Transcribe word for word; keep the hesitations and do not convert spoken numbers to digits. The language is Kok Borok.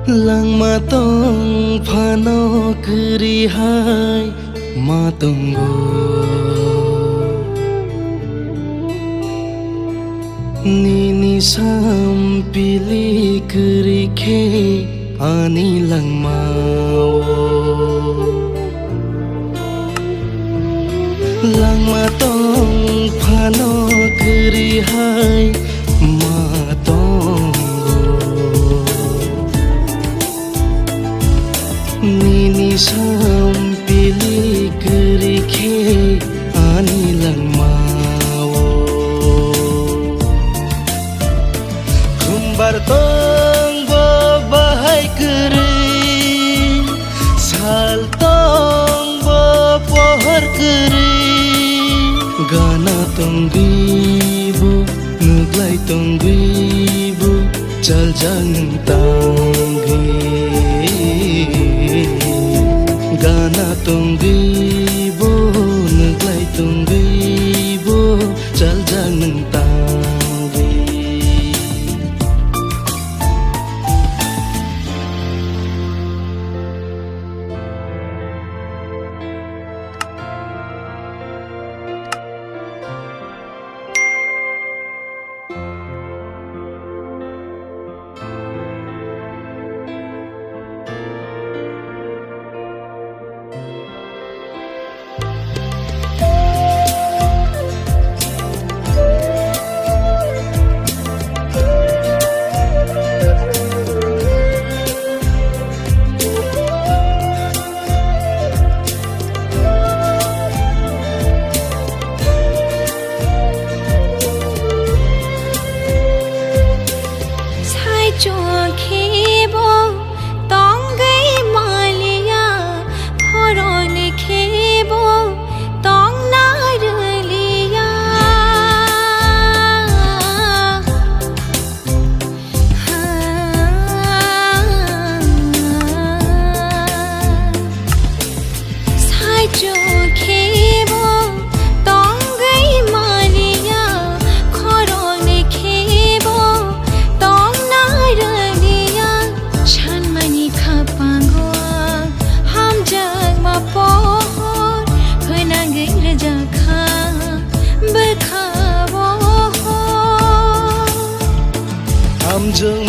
Langma tong phano kwrwi hai ma tongo. Nini sampili kwrwi khe ani langmao. Langma tong phano kwrwi hai ma tongo. Nini sampili kwrwi khe ani langmao. Khumbar tongbo bahai kwrwi, sal tongbo pohor kwrwi. Gana tongwibo, nuglai tongwibo, chaljak nwng tangwi. Gana tongwibo, nuglai tongwibo, chaljak nwng tangwi. Sai chwng khe bo tongwi maliya, khoroni khe bo tongna rwliya. Sai chwng khe bo tongwi maliya, khoroni khe bo tongna rwliya. Sanmani khapango ang hamjakma pohor, phwnangwi rwjakha bwkha-o hor. Hamjwk